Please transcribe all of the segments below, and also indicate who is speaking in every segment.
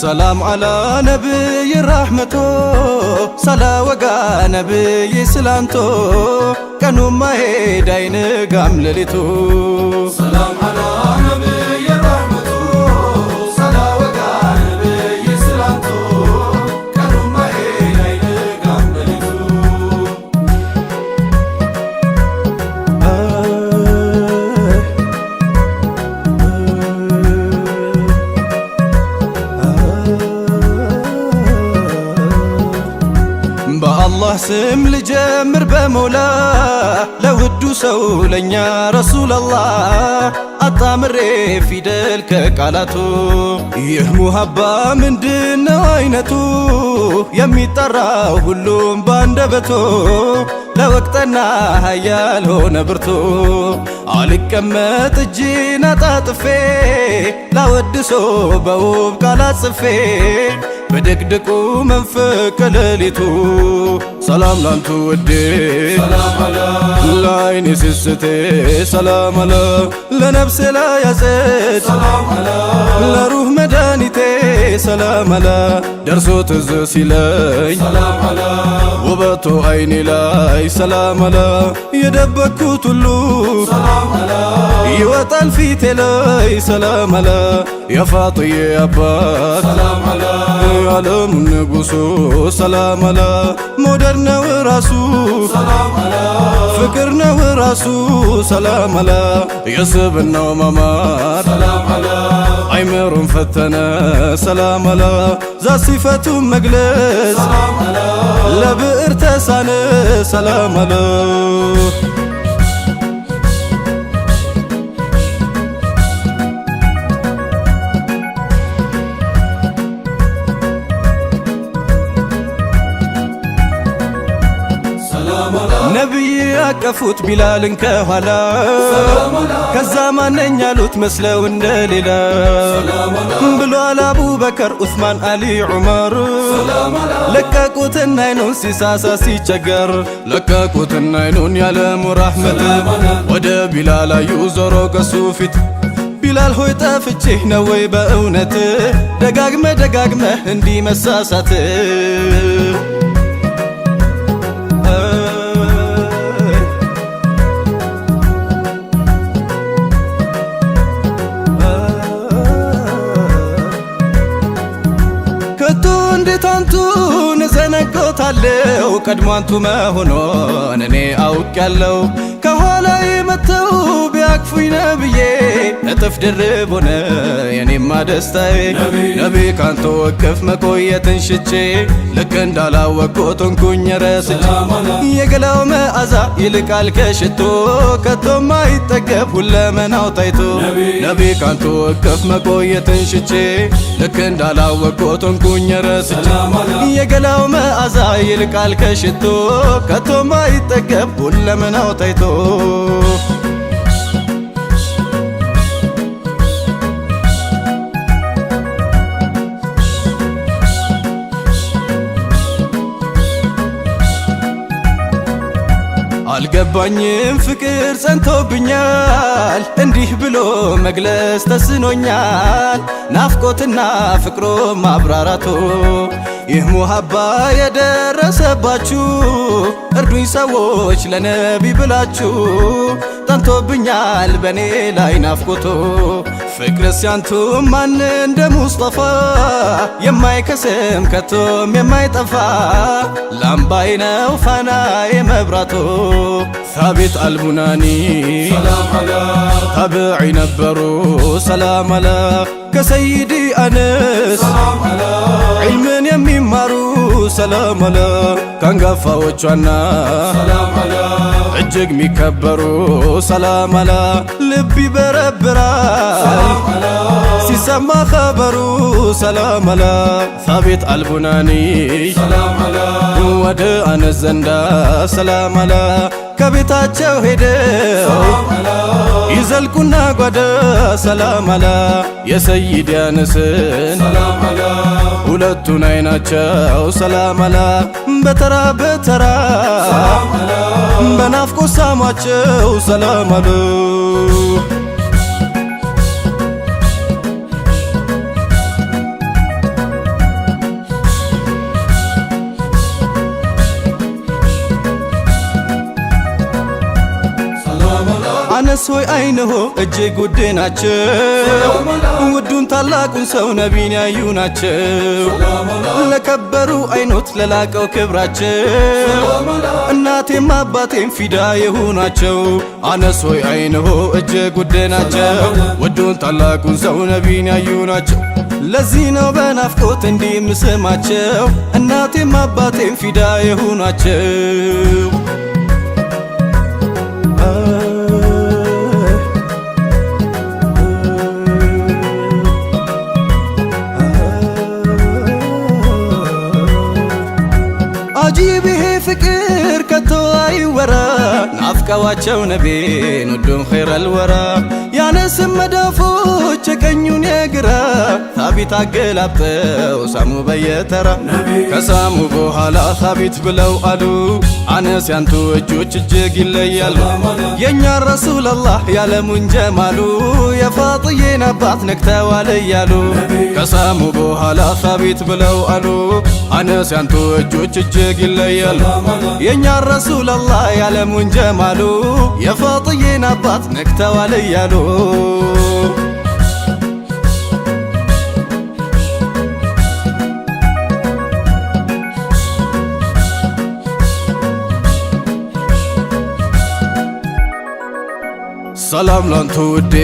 Speaker 1: ሰላም አላ ነብይ ራሕመቶ፣ ሳላወጋ ነብይ ስላንቶ ቀኑማ ሄድ አይነጋም ሌሊቱ።
Speaker 2: ሰላም አላ ነብይ ረሕመቱ፣ ሳላወጋ ነብይ ስላንቱ ቀኑማ ሄድ አይነጋም ሌሊቱ።
Speaker 1: በአላህ ስም ልጀምር በመውላ፣ ለውዱ ሰው ለእኛ ረሱለላህ፣ አጣምሬ ፊደል ከቃላቱ። ይህ ሙሀባ ምንድነው አይነቱ? የሚጠራው ሁሉም ባንደበቱ፣ ለወቅጠና ሀያል ሆነ ብርቱ። አልቀመጥ እጅን አጣጥፌ፣ ላወድሶ በውብ ቃላት ጽፌ፣ በድቅድቁ መንፈቀ ሌሊቱ። ሰላም ላንቱ ውዴ፣
Speaker 2: ሰላም አላ
Speaker 1: ለዓይኔ ስስቴ፣ ሰላም አላ ለነፍሴ ላያዘች፣
Speaker 2: ሰላም አላ
Speaker 1: ለሩህ መድኃኒቴ፣ ሰላም አላ ደርሶ ትዝ ሲለኝ
Speaker 2: ሰላም አላ
Speaker 1: ውበቱ አይኔ ላይ፣ ሰላም አላ የደበቅኩት ሁሉ
Speaker 2: ሰላም አላ
Speaker 1: ይወጣል ፊቴ ላይ፣ ሰላም አላ የፋጥዬ አባት፣
Speaker 2: ሰላም አላ
Speaker 1: የዓለሙ ንጉሱ፣ ሰላም አላ ሞደር ነው ራሱ፣
Speaker 2: ሰላም አላ
Speaker 1: ፍቅር ነው ራሱ፣ ሰላም አላ የስብናው ማማር
Speaker 2: ሰላም አላ
Speaker 1: አይምሩን ፈተነ፣ ሰላም አላ ዛት ሲፈቱን መግለጽ
Speaker 2: ሰላም አላ
Speaker 1: ለብዕር ተሳነ፣ ሰላም አላ።
Speaker 2: ሰላም አላ
Speaker 1: ነቢይ ያቀፉት ቢላልን ከኋላ፣ ከዛ ማነኝ አሉት መስለው እንደሌላ፣ ብሏል አቡበከር፣ ዑስማን፣ አሊ፣ ዑመር። ለቀቁትና አይኑን ሲሳሳ ሲቸገር፣ ለቀቁትና አይኑን ያለሙ ራሕመት፣ ወደ ቢላል አዩ ዞሮ ከሱ ፊት። ቢላል ሆይ ጠፍቼህ ነው ወይ በእውነት፣ ደጋግመ ደጋግመህ እንዲህ መሳሳት? ከቶ እንዴት አንቱን እዘነጎታለሁ? ቀድሞ አንቱ መሆኖን እኔ አውቄያለሁ። ከኋላዬ መጥተው ቢያቅፉኝ ነብዬ፣ እጥፍ ድርብ ሆነ የኔማ ደስታዬ። ነቢ ካንተ ወቅፍ መቆየትን ሽቼ፣ ልክ እንዳላወቅኩት ሆንኩኝ ረስቼ። የገላው መዓዛ ይልቃል ከሽቶ፣ ከቶም አይጠገብ ሁለመናው ታይቶ። ነቢ ካንተ ወቅፍ መቆየትን ሽቼ፣ ልክ እንዳላወቅኩት ሆንኩኝ ረስቼ። የገላው መዓዛ ይልቃል ከሽቶ፣ ከቶም አይጠገብ ሁለመናው ታይቶ። አልገባኝም ፍቅር ጸንቶብኛል፣ እንዲህ ብሎ መግለጽ ተስኖኛል። ናፍቆትና ፍቅሮ ማብራራቱ፣ ይህ ሙሀባ የደረሰባችሁ፣ እርዱኝ ሰዎች ለነቢ ብላችሁ። ጠንቶብኛል በኔ ላይ ናፍቆቶ፣ ፍቅር ሲያንቱ ማን እንደ ሙስጠፋ፣ የማይከስም ከቶም የማይጠፋ፣ ላምባይ ነው ፋናዬ መብራቶ። ሳቢት አልቡናኒ
Speaker 2: ሰላም አላ
Speaker 1: ታብዒ ነበሩ፣ ሰላም አላ ከሰይዲ አነስ
Speaker 2: ሰላም አላ
Speaker 1: ዒልምን የሚማሩ፣ ሰላም አላ ከአንጋፋዎቿና
Speaker 2: ሰላም አላ
Speaker 1: እጅግ የሚከበሩ፣ ሰላም አላ ልብ ይበረብራል ሲሰማ ኸበሩ፣ ሰላም አላ ሳቢት አልቡናኒ
Speaker 2: ሰላም አላ
Speaker 1: ወደ አነስ ዘንዳ፣ ሰላም አላ ከቤታቸው ሄደው ይዘልቁና ጓዳ፣ ሰላም አላ የሰይድ ያነስን
Speaker 2: ሰላም አላ
Speaker 1: ሁለቱን አይናቸው፣ ሰላም አላ በተራ በተራ በናፍቆት ሳሟቸው፣ ሰላም አሉ። አነስ ሆይ አይንሆ እጅግ ውድ ናቸው። ውዱን ታላቁን ሰው ነቢን ያዩ ናቸው። ለከበሩ አይኖት ለላቀው ክብራቸው እናቴም አባቴም ፊዳ የሆናቸው። አነስ ሆይ አይንሆ እጅግ ውድ ናቸው። ውዱን ታላቁን ሰው ነቢን ያዩ ናቸው። ለዚህ ነው በናፍቆት እንዲህ ምስማቸው እናቴም አባቴም ፊዳ የሆናቸው። አጂብ ይሄ ፍቅር ከቶ አይወራ፣ ናፍቀዋቸው ነቢን ውዱን ኸይረል ወራ። ያነስም መዳፎች የቀኙን የግራ ታቢት አገላብጠው ሳሙ በየተራ። ከሳሙ በኋላ ታቢት ብለው አሉ፣ አነስ ያንቱ እጆች እጅግ ይለያሉ። የእኛ ረሱለላህ ያለሙን ጀማሉ የፋጥዬን አባት ነክተዋል እያሉ። ከሳሙ በኋላ ታቢት ብለው አሉ፣ አነስ ያንቱ እጆች እጅግ ይለያሉ። የእኛ ረሱለላህ ያለሙን ጀማሉ የፋጥዬን አባት ነክተዋል እያሉ። ሰላም ላንቱ ውዴ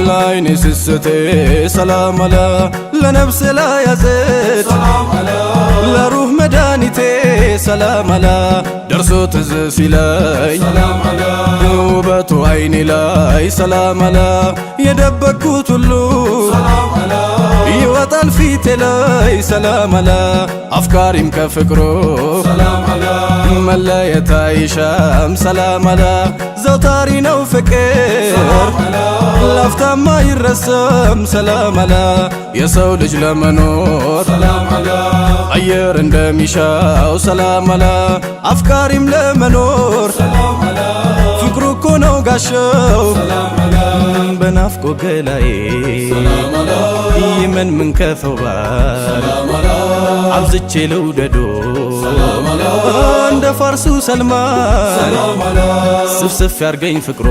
Speaker 1: ላይኔ ስስቴ፣ ሰላም አላ ለነፍሴ ላያዘት ለሩህ መድኃኒቴ፣ ሰላም አላ ደርሶ ትዝ ሲለኝ ውበቱ አይኔ ላይ፣ ሰላም አላ የደበቅኩት ሁሉ ይወጣል ፊቴ ላይ፣ ሰላም አላ አፍቃሪም ከፍቅሮ መለየት አይሻም፣ ሰላም አላ ዘውታሪ ነው ፍቅር ላፍታማ አይረሳም፣ ሰላም አላ የሰው ልጅ ለመኖር አየር እንደሚሻው፣ ሰላም አላ አፍቃሪም ለመኖር ፍቅሩ እኮ ነው ጋሻው። በናፍቆ ገላዬ ይመን ምን ከፈዋል አብዝቼ ልውደዶ እንደ ፋርሱ ሰልማን ስፍስፍ ያርገኝ ፍቅሮ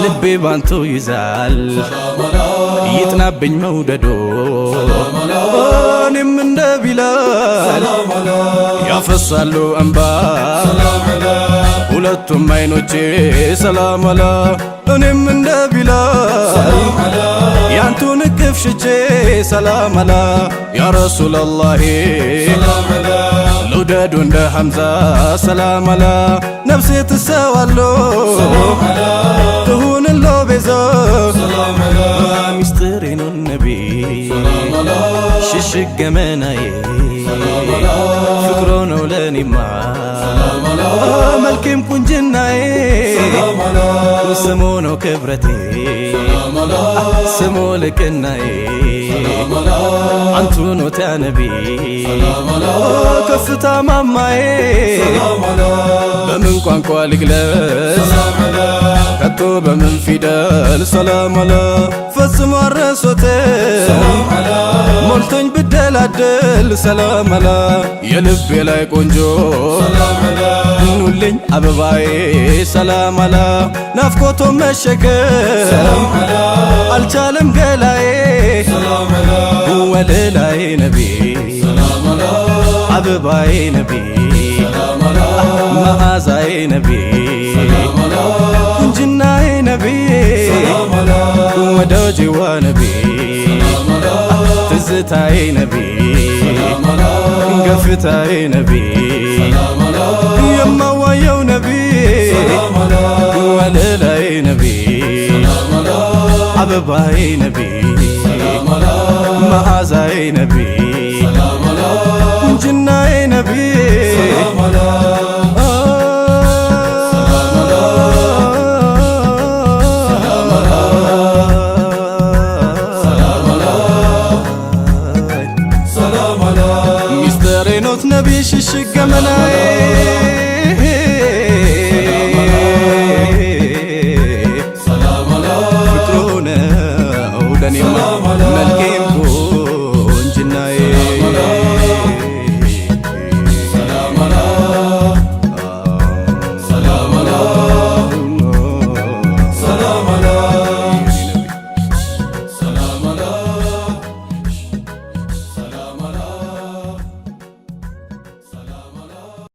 Speaker 1: ልቤ ባንቱ ይዛል ይጥናብኝ መውደዶ። እኔም እንደ ቢላል ያፈሳሉ እንባ ሁለቱም አይኖቼ፣ ሰላም አላ እኔም እንደ ቢላል ያንቱን እቅፍ ሽቼ፣ ሰላም አላ ያ ረሱለላሂ ልውደዱ እንደ ሐምዛ፣ ሰላም አላ ነፍሴ ትሰዋሎ ትሁንሎ ቤዛ። ሚስጥሬ ነው ነቢ ሽሽግ ገመናዬ፣ ፍቅሮ ነው ለኔማ መልኬም ቁንጅናዬ፣ ስሙ ነው ክብረቴ ስሙ ልቅናዬ፣ አንቱ ኖት ያ ነቢ ከፍታ ማማዬ። በምን ቋንቋ ልግለጽ ከቶ በምን ፊደል፣ ሰላም አላ ፈጽሞ አረሶትም ሞልቶኝ ብደላደል፣ ሰላም አላ የልቤ ላይ ቆንጆ ኑልኝ አበባዬ፣ ሰላም አላ ናፍቆቶ መሸከም አልቻለም ገላዬ። ወለላዬ ነቢ አበባዬ ነቢ መዓዛዬ ነቢ ቁንጅናዬ ነቢ ወዳጅዋ ነቢ ትዝታዬ ነቢ ገፍታዬ ነቢ የማዋየው ነቢ ወለላዬ ነቢ አበባዬ ነቢ መዓዛዬ ነቢ ቁንጅናዬ ነቢ። ሚስጥሬ ኖት ነቢ ሽሽግ ገመናዬ።